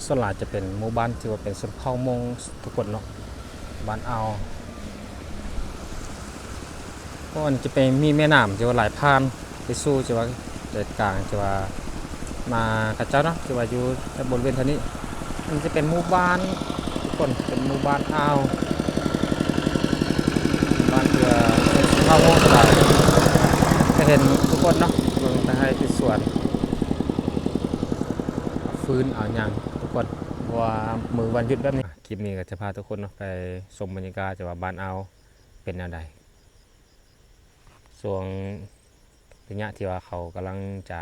ສ່ວນຫຼາຍຈະເປັນໝູ່ບ້ານທີ່ວ່າເປັນຊົນເຜົ່າມົ້ງທຸກຄົນເນາະ, ບ້ານອ່າວ. ເພາະວ່າຈະເປັນ ມີແມ່ນ້ຳທີ່ວ່າໄຫຼຜ່ານໄປສູ່ທີ່ວ່າໃຈກາງທີ່ວ່ານາເຂົາເຈົ້າເນາະ, ທີ່ວ່າຢູ່ໃນບໍລິເວນແຖວນີ້. ມັນຈະເປັນໝູ່ບ້ານທຸກຄົນ, ເປັນໝູ່ບ້ານອ່າວ, ບ້ານທີ່ວ່າເຮົາຮູ້ສະບາຍ. ຈະເຫັນທຸກຄົນເນາະ, ເບິ່ງແຕ່ໄຮ່ແຕ່ສວນ, ເອົາຟືນເອົາຫຍັງທຸກຄົນ, ເພາະວ່າມື້ວັນຢຸດແບບນີ້. ຄລິບນີ້ກໍຈະພາທຸກຄົນເນາະ ໄປຊົມບັນຍາກາດທີ່ວ່າບ້ານອ່າວເປັນແນວໃດ ຊ່ວງໄລຍະທີ່ວ່າເຂົາກຳລັງຈະ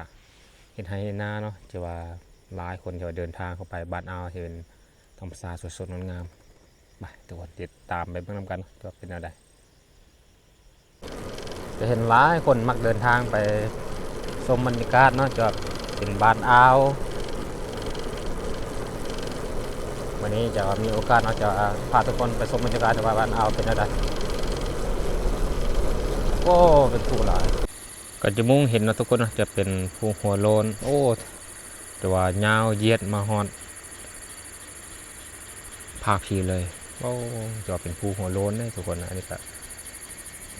ເຮັດໄຮ່ເຮັດນາເນາະ, ທີ່ວ່າຫຼາຍຄົນທີ່ວ່າເດີນທາງເຂົ້າໄປບ້ານອ່າວ ທີ່ເປັນທຳມະຊາດສົດໆ ງົດງາມ. ໄປ ທຸກຄົນ ຕິດຕາມໄປເບິ່ງນຳກັນເນາະ ວ່າເປັນແນວໃດ. ຈະເຫັນຫຼາຍຄົນມັກເດີນທາງໄປຊົມບັນຍາກາດເນາະ, ຈະເປັນບ້ານອ່າວ. ມື້ນີ້ຈະມີໂອກາດເນາະ ຈະພາທຸກຄົນໄປຊົມບັນຍາກາດວ່າບ້ານອ່າວເປັນແນວໃດ. ໂອ້ ເປັນພູຫຼາຍ. ກໍຈະມຸງເຫັນເນາະທຸກຄົນເນາະ, ຈະເປັນພູຫົວໂລ້ນ. ໂອ້ ແຕ່ວ່າຍາວຢຽດມາຮອດພາກພີເລີຍ. ໂອ້ ຈະເປັນພູຫົວໂລ້ນເດ້ທຸກຄົນ. ອັນນີ້ກະ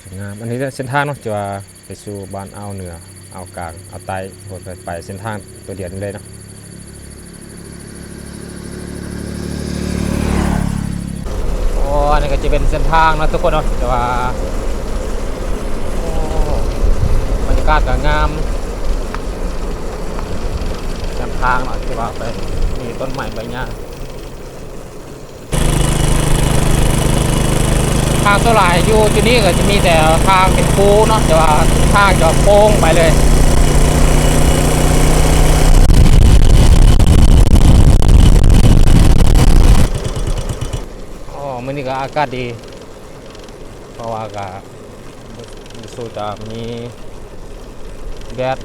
ສວຍງາມ. ອັນນີ້ເສັ້ນທາງເນາະ ຈະວ່າໄປສູ່ບ້ານອ່າວເໜືອ, ອ່າວກາງ, ອ່າວໃຕ້, ໄປເສັ້ນທາງຕົວດຽວນີ້ເລີຍເນາະ. ໂອ້ ອັນນີ້ກໍຈະເປັນເສັ້ນທາງເນາະທຸກຄົນເນາະ, ແຕ່ວ່າ ໂອ້ ບັນຍາກາດກໍງາມ. ເສັ້ນທາງເນາະ ທີ່ວ່າໄປມີຕົ້ນໄມ້ໃບຫຍ້າ. ທາງສ່ວນຫຼາຍຢູ່ຈຸດນີ້ກໍຈະມີແຕ່ທາງເປັນຄູເນາະ, ແຕ່ວ່າທາງຈະໂຄ້ງໄປເລີຍ. ໂອ້ ມື້ນີ້ກໍອາກາດດີ ເພາະວ່າກໍ ຮູ້ສຶກຈະມີແດດ,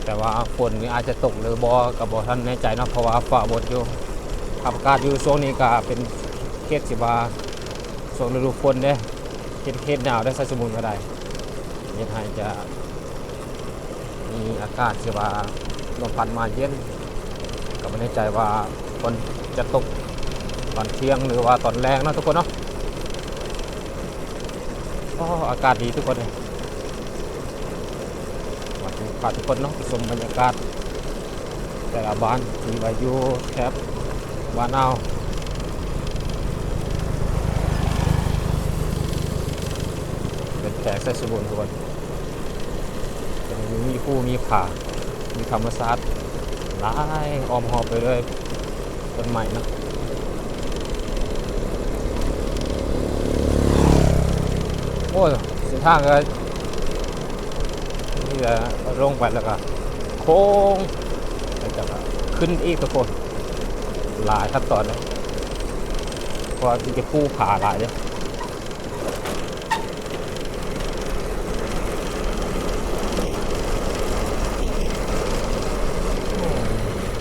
ແຕ່ວ່າຝົນນີ້ອາດຈະຕົກຫຼືບໍ່ກໍບໍ່ທັນແນ່ໃຈເນາະ, ເພາະວ່າຟ້າບົດຢູ່. ສະພາບອາກາດຢູ່ຊ່ວງນີ້ກໍເປັນເຂດທີ່ວ່າຊ່ວງລະດູຝົນເດ້, ເປັນເຂດໜາວເດ້ ໄຊສົມບູນກໍໄດ້, ເຮັດໃຫ້ຈະ ມີອາກາດທີ່ວ່າລົມພັດມາເຢັນ, ກໍບໍ່ແນ່ໃຈວ່າຝົນຈະຕົກຕອນທ່ຽງ ຫຼືວ່າຕອນແລງເນາະທຸກຄົນເນາະ. ໂອ້ ອາກາດດີທຸກຄົນເອີຍ. ມາ ພາທຸກຄົນເນາະ ໄປຊົມບັນຍາກາດແຕ່ລະບ້ານທີ່ວ່າຢູ່ແຖບບ້ານອ່າວ. ເປັນແຂວງໄຊສົມບູນທຸກຄົນ. ເປັນ ມີພູມີຜາ ມີທຳມະຊາດຫຼາຍອ້ອມຮອບໄປເລີຍ, ຕົ້ນໄມ້ເນາະ. ໂອ້ຍ ເສັ້ນທາງກໍມີແຕ່ລົງໄປແລ້ວກໍໂຄ້ງ ແລ້ວກໍຂຶ້ນອີກທຸກຄົນ, ຫຼາຍຂັ້ນຕອນເດ້ ເພາະວ່າມີແຕ່ພູຜາຫຼາຍເດ້.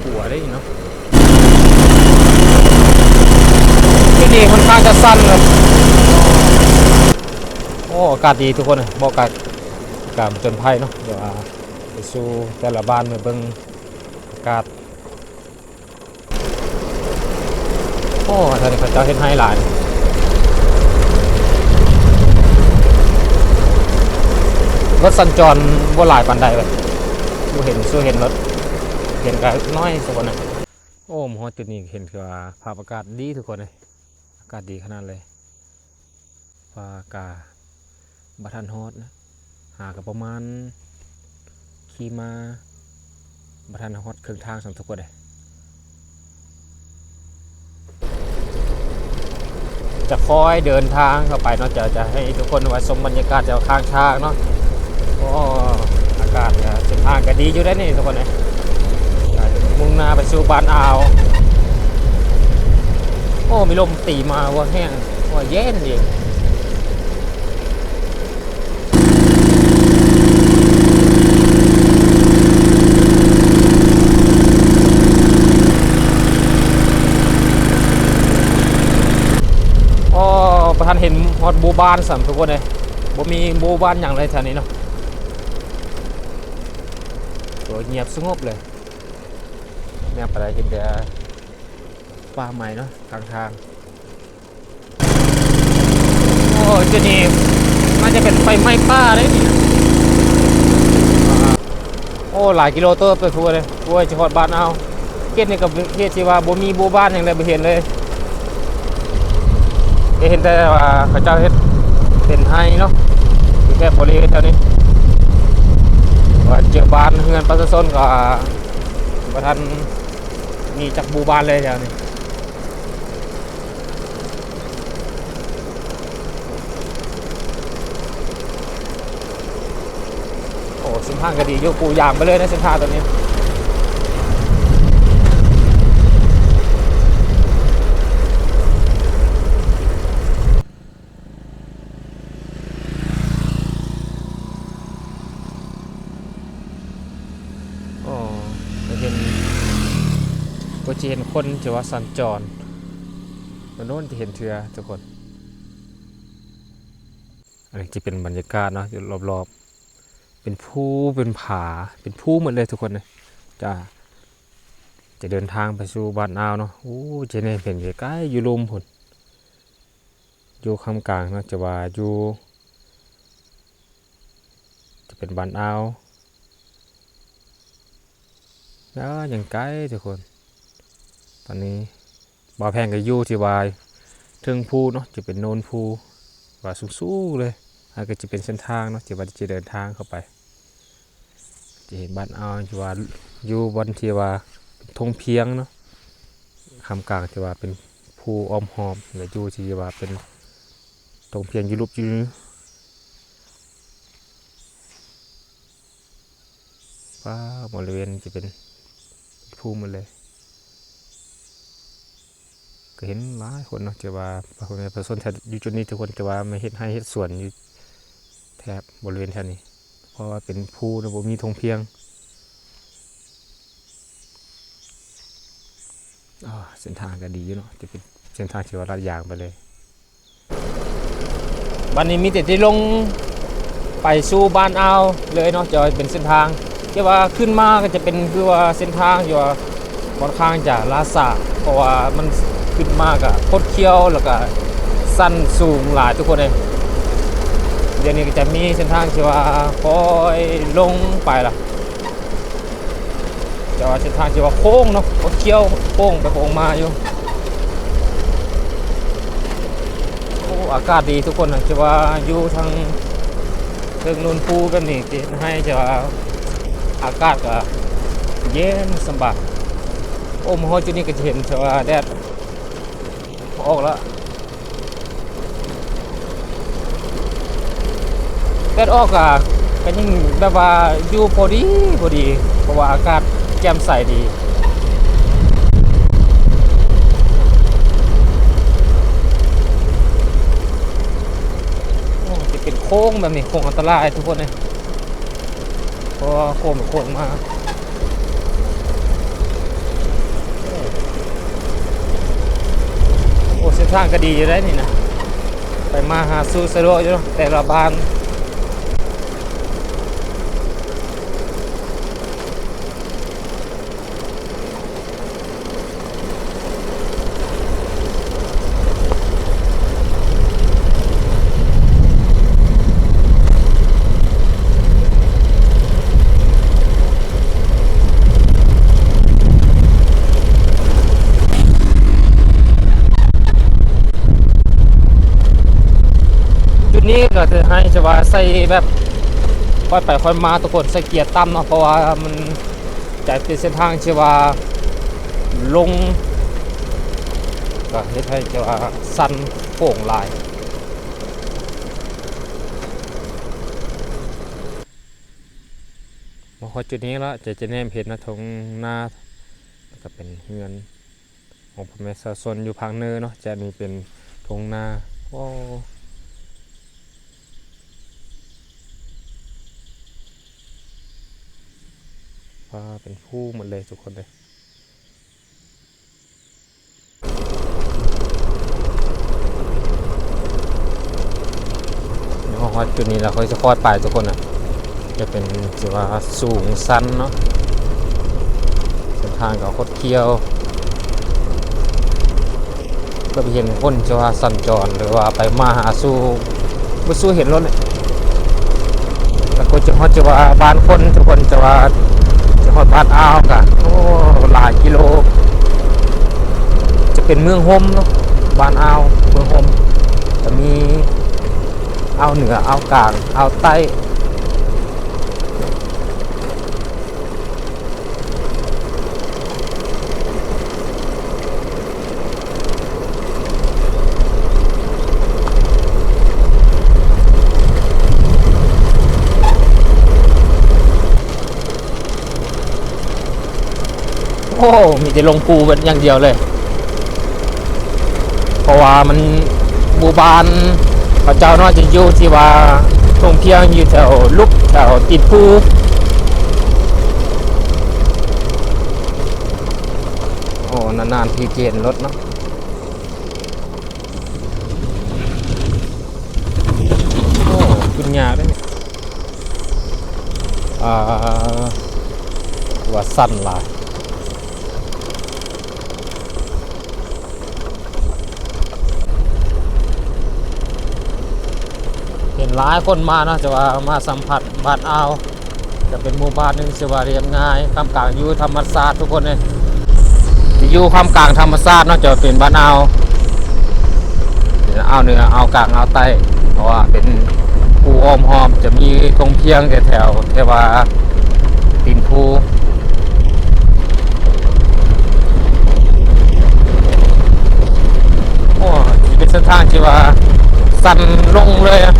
ຂົວໄດ້ເນາະ ທີ່ນີ້ຂ້ອນຂ້າງຈະຊັນເລີຍ. ໂອ້ ອາກາດດີທຸກຄົນ, ເໝາະກັບການຜະຈົນໄພເນາະ. ດຽວ ອ່າ ໄປສູ່ແຕ່ລະບ້ານ ມາເບິ່ງອາກາດ. ໂອ້ ອັນນີ້ເຂົາເຈົ້າເຮັດໄຮ່ຫຼາຍ, ລົດສັນຈອນບໍ່ຫຼາຍປານໃດເວີຍ, ບໍ່ເຫັນ ສູ່ເຫັນລົດ ເຫັນກໍໜ້ອຍສັກຄົນນະ. ໂອ້ ມາຮອດຈຸດນີ້ເຫັນຄືວ່າພາບອາກາດດີທຸກຄົນເອີຍ, ອາກາດດີຂະໜາດເລີຍ. ວ່າກະບໍ່ທັນຮອດນະ, ຫາກະປະມານ ຂີ່ມາບໍ່ທັນຮອດເຄິ່ງທາງຊ້ຳທຸກຄົນເອີຍ. ຈະຄ່ອຍເດີນທາງເຂົ້າໄປເນາະ, ຈະ ຈະໃຫ້ທຸກຄົນມາຊົມບັນຍາກາດແຖວຂ້າງທາງເນາະ. ໂອ້ ອາກາດກະ ເສັ້ນທາງກະດີຢູ່ເດ້ນີ້ທຸກຄົນເອີຍ, ກະມຸ່ງໜ້າໄປສູ່ບ້ານອ່າວ. ໂອ້ ມີລົມ ຕີມາວ່າແຮງ ວ່າເຢັນດີ. ໂອ້ ບໍ່ທັນເຫັນຮອດໝູ່ບ້ານຊ້ຳທຸກຄົນເອີຍ, ບໍ່ມີໝູ່ບ້ານຫຍັງເລີຍແຖວນີ້ເນາະ. ໂອ້ ງຽບສະຫງົບເລີຍ. ແນມໄປໄດ້ເຫັນແຕ່ປ່າໄມ້ເນາະ ຂ້າງທາງ. ໂອ້ ຈຸດນີ້ໜ້າຈະເປັນໄຟໄໝ້ປ່າເດ້ນີ້. ໂອ້ ຫຼາຍກິໂລເຕີບໄປພຸ້ນເດ້. ໂອ້ຍ ຈະຮອດບ້ານອາວ. ເຂດນີ້ກໍເປັນເຂດທີ່ວ່າບໍ່ມີໝູ່ບ້ານຫຍັງເລີຍ ບໍ່ເຫັນເລີຍ. ຈະເຫັນແຕ່ວ່າເຂົາເຈົ້າເຮັດເປັນໄຮ່ເນາະ ຢູ່ແຖບບໍລິເວນແຖວນີ້. ວ່າເຈີບ້ານເຮືອນປະຊາຊົນກໍບໍ່ທັນມີຈັກໝູ່ບ້ານເລີຍແຖວນີ້. ໂອ້ ເສັ້ນທາງກໍດີຢູ່ ປູຢາງໄປເລີຍໃນເສັ້ນທາງຕົວນີ້. ໂອ້ ຈະເຫັນ ກໍຈະເຫັນຄົນທີ່ວ່າສັນຈອນ ໂດນໆຈະເຫັນເທື່ອທຸກຄົນ. ອັນນີ້ຈະເປັນບັນຍາກາດເນາະ ຢູ່ລອບໆ ເປັນພູ ເປັນຜາ ເປັນພູໝົດເລີຍທຸກຄົນເອີຍ. ຈະ ຈະເດີນທາງໄປສູ່ບ້ານອາວເນາະ. ໂອ້ ຈະເຫັນໄກໆ ຢູ່ລຸ່ມພຸ້ນ ຢູ່ຂ້າມກາງເນາະ ຈະວ່າຢູ່ ຈະເປັນບ້ານອາວ. ອາ ຍັງໄກທຸກຄົນ. ຕອນນີ້ບ່າວແພງກໍຢູ່ທີ່ວ່າເທິງພູເນາະ ຈະເປັນໂນນພູ ວ່າສູງໆເລີຍ. ອັນກໍຈະເປັນເສັ້ນທາງເນາະ ທີ່ວ່າຈະເດີນທາງເຂົ້າໄປ. ຈະເຫັນບ້ານອາວທີ່ວ່າຢູ່ບ່ອນທີ່ວ່າເປັນທົ່ງພຽງເນາະ ຂ້າມກາງທີ່ວ່າເປັນພູອ້ອມຮອບ ແລະ ຢູ່ທີ່ວ່າເປັນທົ່ງພຽງຢູ່ລຸ່ມຢູ່. ວ້າວ ບໍລິເວນຈະເປັນພູໝົດເລີຍ. ກໍເຫັນຫຼາຍຄົນເນາະ ທີ່ວ່າພໍ່ແມ່ປະຊາຊົນແຖວຢູ່ຈຸດນີ້ທຸກຄົນ ທີ່ວ່າມາເຮັດໄຮ່ເຮັດສວນຢູ່ແຖບບໍລິເວນແຖວນີ້ ເພາະວ່າເປັນພູເນາະ ບໍ່ມີທົ່ງພຽງ. ອາ ເສັ້ນທາງກໍດີຢູ່ເນາະ ຈະເປັນເສັ້ນທາງທີ່ວ່າລາດຢາງໄປເລີຍ. ບັດນີ້ມີແຕ່ທີ່ລົງໄປສູ່ບ້ານອາວເລີຍເນາະ ຈະເປັນເສັ້ນທາງທີ່ວ່າຂຶ້ນມາກໍຈະເປັນຄືວ່າເສັ້ນທາງທີ່ວ່າຄ່ອນຂ້າງຈະລ້າຊ້າ ເພາະວ່າມັນຂຶ້ນມາກໍຄົດຄ້ຽວ ແລ້ວກໍຊັນສູງຫຼາຍທຸກຄົນເອີຍ. ດຽວນີ້ກໍຈະມີເສັ້ນທາງທີ່ວ່າຄ່ອຍລົງໄປລະ ແຕ່ວ່າເສັ້ນທາງທີ່ວ່າໂຄ້ງເນາະ ຄົດຄ້ຽວ ໂຄ້ງໄປໂຄ້ງມາຢູ່. ໂອ້ ອາກາດດີທຸກຄົນນະ ທີ່ວ່າຢູ່ທາງເທິງໂນນພູແບບນີ້ ທີ່ເຮັດໃຫ້ທີ່ວ່າອາກາດກໍເຢັນສະບາຍ. ໂອ້ ມາຮອດຈຸດນີ້ກໍຈະເຫັນທີ່ວ່າແດດ ອອກແລ້ວ ແດດອອກກະ ກະຍັງແບບວ່າຢູ່ພໍດີ ພໍດີ ເພາະວ່າອາກາດແຈ່ມໃສດີ. ໂອ້ ຈະເປັນໂຄ້ງແບບນີ້ ໂຄ້ງອັນຕະລາຍທຸກຄົນເອີຍ. ເພາະວ່າໂຄ້ງໄປໂຄ້ງມາ. ໂອ້ ເສັ້ນທາງກໍດີຢູ່ໄດ໋ນີ້ນະ ໄປມາຫາສູ່ສະດວກຢູ່ເນາະ ແຕ່ລະບ້ານ. ຈຸດນີ້ກໍຄືໃຫ້ຈະວ່າໃສ່ແບບຄ່ອຍໄປຄ່ອຍມາທຸກຄົນ ໃສ່ເກຍຕ່ຳເນາະ ເພາະວ່າມັນ ຈະເປັນເສັ້ນທາງທີ່ວ່າລົງ ກໍເຮັດໃຫ້ທີ່ວ່າຊັນໂຄ້ງຫຼາຍ. ມາຮອດຈຸດນີ້ລະ ຈະ ຈະແນມເຫັນນະ ທົ່ງນາ ແລ້ວກໍເປັນເຮືອນ ຂອງພໍ່ແມ່ປະຊາຊົນຢູ່ພາກເໜືອເນາະ. ຈະນີ້ເປັນທົ່ງນາ ໂອ້ ຟ້າເປັນພູໝົດເລີຍທຸກຄົນເອີຍ. ມາຮອດຈຸດນີ້ແລ້ວ ຂ້ອຍຊິຄ່ອຍໄປທຸກຄົນນະ. ຈະເປັນ ຖືວ່າສູງຊັນເນາະ ເປັນ ທາງກໍຄົດຄ້ຽວ ກໍໄປເຫັນຄົນຈະວ່າສັນຈອນ ຫຼືວ່າໄປມາຫາສູ່ ບໍ່ສູ່ເຫັນລົດນີ້ ແລ້ວກໍຈະຮອດ ຈະວ່າບ້ານຄົນ ທຸກຄົນຈະວ່າ ຈະຮອດບ້ານອ່າວກະ ໂອ້ ຫຼາຍກິໂລ ຈະເປັນເມືອງຫົມເນາະ ບ້ານອ່າວ ເມືອງຫົມ ຈະມີອ່າວເໜືອ ອ່າວກາງ ອ່າວໃຕ້. ໂອ້ ມີແຕ່ລົງພູເບິດຢ່າງດຽວເລີຍ ເພາະວ່າມັນ ໝູ່ບ້ານເຂົາເຈົ້າເນາະ ຈະຢູ່ທີ່ວ່າທົ່ງພຽງ ຢູ່ແຖວຫຼຸບ ແຖວຕີນພູ. ໂອ້ ນານໆທີຈະເຫັນລົດເນາະ. ໂອ້ ຂຶ້ນຍາກເດ້ນີ້ ອ່າ ວ່າຊັນຫຼາຍ. ເຫັນຫຼາຍຄົນມາເນາະ ຈະວ່າມາສຳຜັດບ້ານອ່າວ ຈະເປັນໝູ່ບ້ານໜຶ່ງ ຊື່ວ່າລຽບງ່າຍ ທ່າມກາງຢູ່ທຳມະຊາດ ທຸກຄົນເອີຍ ຢູ່ທ່າມກາງທຳມະຊາດເນາະ ຈະເປັນບ້ານອ່າວ ເປັນອ່າວເໜືອ ອ່າວກາງ ອ່າວໃຕ້ ເພາະວ່າເປັນພູອ້ອມຮອບ ຈະມີທົ່ງພຽງແຖວໆ ແຕ່ວ່າຕີນພູ. ໂອ້ ຊິເປັນເສັ້ນທາງທີ່ວ່າຊັນລົງເລີຍອະ.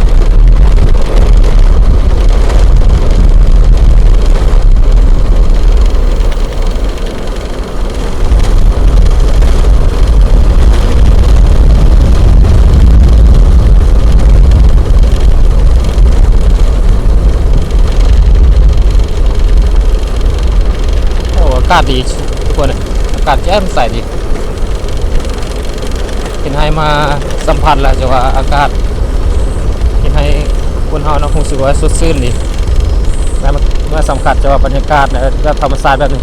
ໂອ້ ອາກາດດີທຸກຄົນ ອາກາດແຈ່ມໃສດີ ເຮັດໃຫ້ມາສຳຜັດແລ້ວ ຈະວ່າອາກາດ ເຮັດໃຫ້ຄົນເຮົາເນາະ ຮູ້ສຶກວ່າສົດຊື່ນດີ ແລ້ວມາ ມາສຳຜັດ ຈະວ່າບັນຍາກາດແບບທຳມະຊາດແບບນີ້.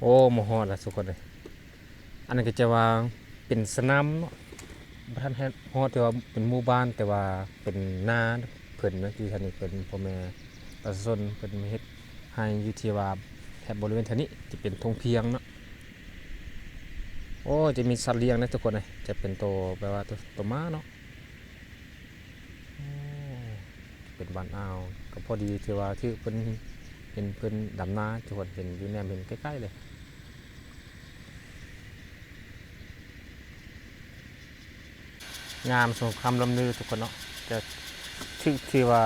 ໂອ້ ມາຮອດແລ້ວທຸກຄົນເອີຍ ອັນນັ້ນກໍຈະວ່າເປັນສະໜາມເນາະ ບໍ່ທັນຮອດທີ່ວ່າເປັນໝູ່ບ້ານ ແຕ່ວ່າເປັນນາເພິ່ນເນາະ ຢູ່ແຖວນີ້ເພິ່ນ ພໍ່ແມ່ປະຊາຊົນເພິ່ນມາເຮັດໄຮ່ຢູ່ທີ່ວ່າແຖບບໍລິເວນແຖວນີ້ ຈະເປັນທົ່ງພຽງເນາະ. ໂອ້ ຈະມີສັດລ້ຽງເດ້ທຸກຄົນເອີຍ ຈະເປັນໂຕແບບວ່າໂຕ ໂຕໝາເນາະ. ໂອ້ ເປັນບ້ານອ່າວ ກໍພໍດີທີ່ວ່າຖືກເພິ່ນ ເຫັນເພິ່ນດຳນາ ທຸກຄົນເຫັນຢູ່ ແນມເຫັນໃກ້ໆເລີຍ. ງາມສົມຄຳລ່ຳລືທຸກຄົນເນາະ ຈະຖືກທີ່ວ່າ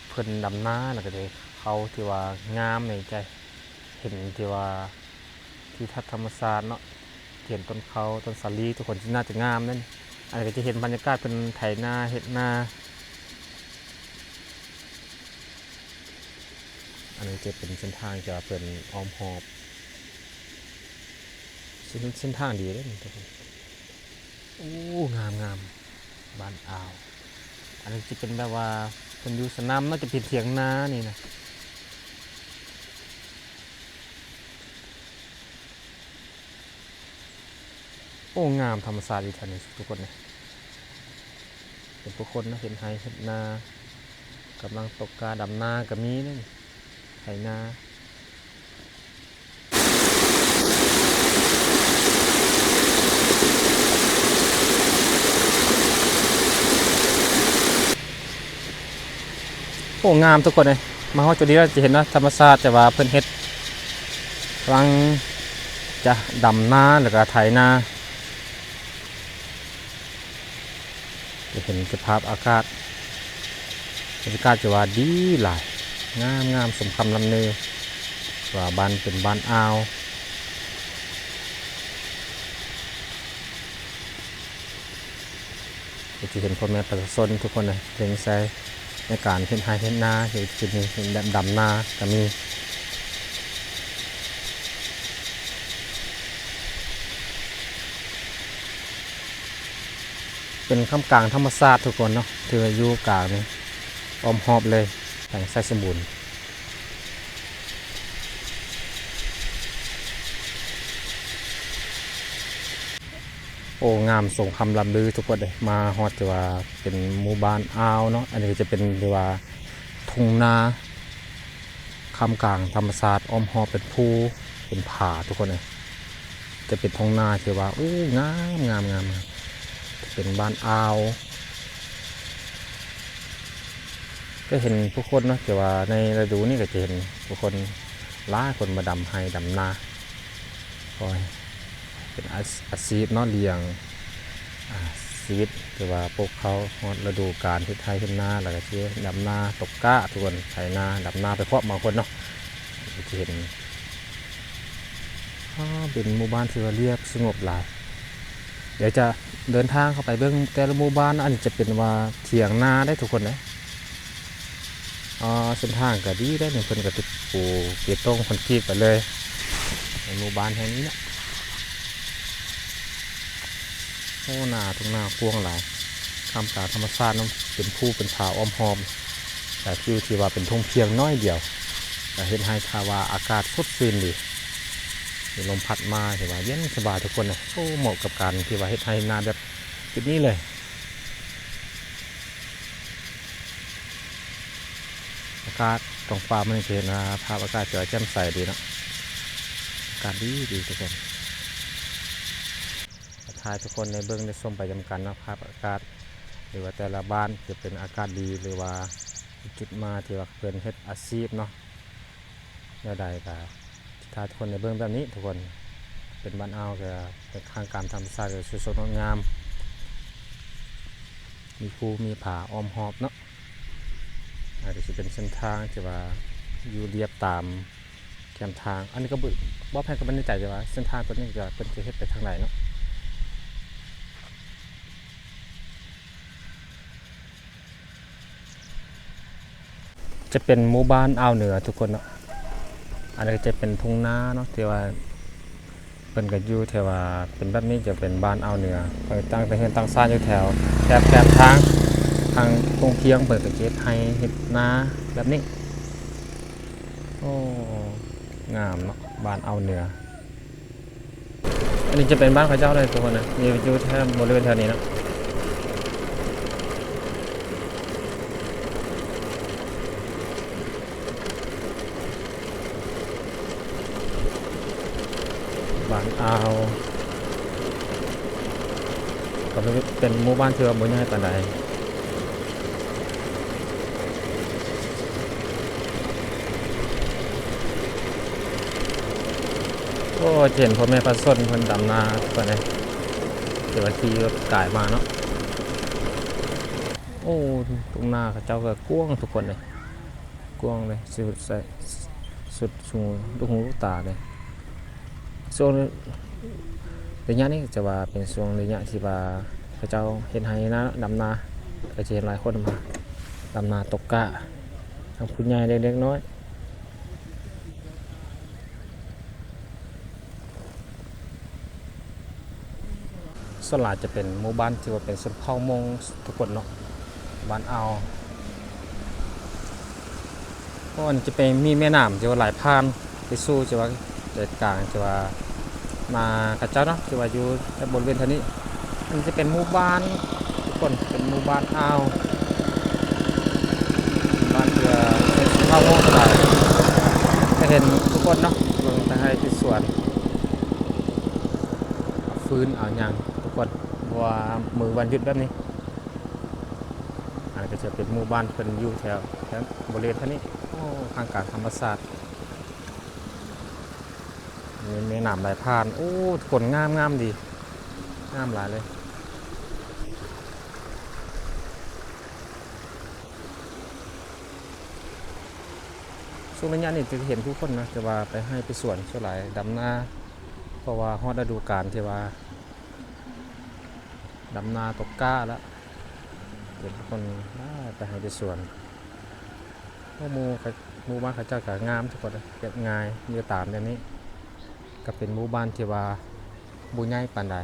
ເພິ່ນດຳນາ ແລ້ວກໍໄດ້ເຂົ້າທີ່ວ່າງາມໃນໃຈ ເຫັນທີ່ວ່າ ທິວທັດທຳມະຊາດເນາະ ເຫັນຕົ້ນເຂົ້າ ຕົ້ນສາລີ ທຸກຄົນ ໜ້າຈະງາມເດ້. ອັນນີ້ກໍຈະເຫັນບັນຍາກາດເພິ່ນໄຖນາ ເຮັດນາ. ອັນນີ້ຈະເປັນເສັ້ນທາງທີ່ວ່າເພິ່ນອ້ອມຮອບ ເສັ້ນ ເສັ້ນທາງດີເດ້ນີ້ທຸກຄົນ. ໂອ້ ງາມໆ ບ້ານອ່າວ ອັນນີ້ຈະເປັນແບບວ່າເພິ່ນຢູ່ສະໜາມເນາະ ຈະເປັນຖຽງນານີ້ນະ. ໂອ້ ງາມທຳມະຊາດຢູ່ແຖວນີ້ທຸກຄົນເອີຍ ເຫັນຜູ້ຄົນນະ ເຮັດໄຮ່ເຮັດນາ ກຳລັງຕົກກ້າດຳນາກໍມີເດ້ນີ້ ໄຖນາ. ໂອ້ ງາມທຸກຄົນເອີຍ ມາຮອດຈຸດນີ້ແລ້ວຈະເຫັນເນາະ ທຳມະຊາດ ແຕ່ວ່າເພິ່ນເຮັດ ກຳລັງຈະດຳນາ ແລ້ວກໍໄຖນາ. ຈະເຫັນສະພາບອາກາດ ບັນຍາກາດຈະວ່າດີຫຼາຍ ງາມໆ ສົມຄຳລ່ຳລືວ່າບ້ານເປັນບ້ານອ່າວ. ກໍຈະເຫັນພໍ່ແມ່ປະຊາຊົນທຸກຄົນເລັ່ງໃສ່ໃນການເຮັດໄຮ່ເຮັດນາ ເຮັດກິນ ເຮັດດຳນາກໍມີ. ເປັນທ່າມກາງທຳມະຊາດທຸກຄົນເນາະ ຖືວ່າຢູ່ກາງນີ້ ອ້ອມຮອບເລີຍ ແຂວງໄຊສົມບູນ. ໂອ້ ງາມສົມຄຳລ່ຳລືທຸກຄົນເອີຍ. ມາຮອດທີ່ວ່າເປັນໝູ່ບ້ານອ່າວເນາະ, ອັນນີ້ກໍຈະເປັນທີ່ວ່າທົ່ງນາ ທ່າມກາງທຳມະຊາດ ອ້ອມຮອບເປັນພູເປັນຜາທຸກຄົນເອີຍ. ຈະເປັນທົ່ງນາທີ່ວ່າ ໂອ້ ງາມໆໆ ເປັນບ້ານອ່າວ. ກໍເຫັນຜູ້ຄົນເນາະ ທີ່ວ່າໃນລະດູນີ້ກໍຈະເຫັນຜູ້ຄົນຫຼາຍຄົນມາດຳໄຮ່ດຳນາ ເພາະວ່າເປັນອາ ອາຊີບເນາະ ລ້ຽງ ອາ ຊີວິດ ທີ່ວ່າພວກເຂົາຮອດລະດູການເຮັດໄຮ່ເຮັດນາ ແລ້ວກໍຊິດຳນາຕົກກ້າທຸກຄົນ ໄຖນາດຳນາໄປພ້ອມບາງຄົນເນາະ ທີ່ເຫັນ. ອ້າ ເປັນໝູ່ບ້ານທີ່ວ່າລຽບສະຫງົບຫຼາຍ. ດຽວຈະເດີນທາງເຂົ້າໄປເບິ່ງແຕ່ລະໝູ່ບ້ານ. ອັນນີ້ຈະເປັນວ່າຖຽງນາເດ້ທຸກຄົນເດ້. ອ່າ ເສັ້ນທາງກໍດີເດ້ນີ້ ເພິ່ນກໍຕິດປູເບຕົງຄອນກຣີດໄປເລີຍ ໃນໝູ່ບ້ານແຫ່ງນີ້ເນາະ. ໂອ້ ນາ ທົ່ງນາກວ້າງຫຼາຍ ທ່າມກາງທຳມະຊາດເນາະ ເປັນພູເປັນຜາອ້ອມຮອບ ແຕ່ຢູ່ທີ່ວ່າເປັນທົ່ງພຽງໜ້ອຍດຽວ ກໍເຮັດໃຫ້ຖ້າວ່າອາກາດສົດຊື່ນດີ ມີລົມພັດມາ ຖືວ່າເຢັນສະບາຍທຸກຄົນເລີຍ. ໂອ້ ເໝາະກັບການທີ່ວ່າເຮັດໄຮ່ເຮັດນາແບບຈຸດນີ້ເລີຍ. ອາກາດທ້ອງຟ້າມື້ນີ້ຈະເຫັນວ່າພາບອາກາດຈະແຈ່ມໃສດີເນາະ ອາກາດດີໆ ທຸກຄົນ. ກະຖ່າຍໃຫ້ທຸກຄົນໄດ້ເບິ່ງໄດ້ຊົມໄປນຳກັນເນາະ ພາບອາກາດ ຫຼືວ່າແຕ່ລະບ້ານຈະເປັນອາກາດດີ ຫຼືວ່າຈຸດມາທີ່ວ່າເພິ່ນເຮັດອາຊີບເນາະ ແນວໃດກະ ຖ້າທຸກຄົນໄດ້ເບິ່ງແບບນີ້ທຸກຄົນ ເປັນບ້ານອ່າວ ກໍເປັນທ່າມກາງທຳມະຊາດ ກໍສົດງົດງາມ ມີພູມີຜາອ້ອມຮອບເນາະ. ອາ ກໍຊິເປັນເສັ້ນທາງທີ່ວ່າຢູ່ລຽບຕາມແຄມທາງ. ອັນນີ້ກໍບໍ່ ບໍ່ແມ່ນ ກໍບໍ່ແນ່ໃຈ ແຕ່ວ່າເສັ້ນທາງຕົວນີ້ກໍເພິ່ນຈະເຮັດໄປທາງໃດເນາະ. ຈະເປັນໝູ່ບ້ານອ່າວເໜືອທຸກຄົນເນາະ. ອັນນີ້ກໍຈະເປັນທົ່ງນາເນາະ ທີ່ວ່າເພິ່ນກໍຢູ່ແຖວວ່າເປັນແບບນີ້ ຈະເປັນບ້ານອ່າວເໜືອ. ເອີ ຕັ້ງແຕ່ເຮືອນຕັ້ງຊານຢູ່ແຖວແຖບ ແຖບທາງ ທາງທົ່ງພຽງ ເພິ່ນກໍຈະເຮັດໄຮ່ເຮັດນາແບບນີ້. ໂອ້ ງາມເນາະ ບ້ານອ່າວເໜືອ. ອັນນີ້ຈະເປັນບ້ານເຂົາເຈົ້າເລີຍທຸກຄົນນະ ຢູ່ ຢູ່ແຖວ ບໍລິເວນແຖວນີ້ເນາະ. ບ້ານອ່າວ ກໍເປັນ ເປັນໝູ່ບ້ານທີ່ວ່າບໍ່ໃຫຍ່ປານໃດ. ໂອ້ ຈະເຫັນພໍ່ແມ່ປະຊາຊົນເພິ່ນດຳນາໄປເລີຍ ທີ່ວ່າຂີ່ລົດກາຍມາເນາະ. ໂອ້ ທົ່ງນາເຂົາເຈົ້າກໍກວ້າງທຸກຄົນເລີຍ ກວ້າງເລີຍ ສຸດໃສ ສຸດສູງລູກຫູລູກຕາເລີຍ. ຊ່ວງໄລຍະນີ້ຈະວ່າເປັນຊ່ວງໄລຍະທີ່ວ່າເຂົາເຈົ້າເຮັດໄຮ່ນາ ດຳນາ ກໍຈະເຫັນຫຼາຍຄົນມາດຳນາຕົກກ້າ ທັງຜູ້ໃຫຍ່ເລັກໆນ້ອຍໆ. ສ່ວນຫຼາຍຈະເປັນໝູ່ບ້ານທີ່ວ່າເປັນຊົນເຜົ່າມົ້ງທຸກຄົນເນາະ ບ້ານອ່າວ. ເພາະວ່າມັນຈະເປັນ ມີແມ່ນ້ຳທີ່ວ່າໄຫຼຜ່ານໄປສູ່ທີ່ວ່າໃຈກາງທີ່ວ່ານາເຂົາເຈົ້າເນາະ ທີ່ວ່າຢູ່ແຖວບໍລິເວນແຖວນີ້. ອັນນີ້ຈະເປັນໝູ່ບ້ານທຸກຄົນ ເປັນໝູ່ບ້ານອ່າວ ບ້ານທີ່ວ່າເປັນຊົນເຜົ່າມົ້ງຫຼາຍ ກໍເຫັນທຸກຄົນເນາະ ເບິ່ງແຕ່ໄຮ່ແຕ່ສວນ ເອົາຟືນເອົາຫຍັງທຸກຄົນ ເພາະວ່າມື້ວັນຢຸດແບບນີ້. ອັນນີ້ກໍຈະເປັນໝູ່ບ້ານເພິ່ນຢູ່ແຖວ ແຖວບໍລິເວນແຖວນີ້. ໂອ້ ທ່າມກາງທຳມະຊາດ ມີແມ່ນ້ຳໄຫຼຜ່ານ. ໂອ້ ທຸກຄົນ ງາມ ງາມດີ ງາມຫຼາຍເລີຍ. ຊ່ວງໄລຍະນີ້ຈະເຫັນຜູ້ຄົນນະ ແຕ່ວ່າໄປໄຮ່ໄປສວນ ສ່ວນຫຼາຍດຳນາ ເພາະວ່າຮອດລະດູການທີ່ວ່າດຳນາຕົກກ້າແລ້ວ ເຫັນຄົນຫຼາຍໄປໄຮ່ໄປສວນ. ໂອ້ ໝູ່ເຂົາ ໝູ່ບ້ານເຂົາເຈົ້າກໍງາມທຸກຄົນ ຮຽບງ່າຍ ຢູ່ຕາມແບບນີ້ ກໍເປັນໝູ່ບ້ານທີ່ວ່າບໍ່ໃຫຍ່ປານໃດ.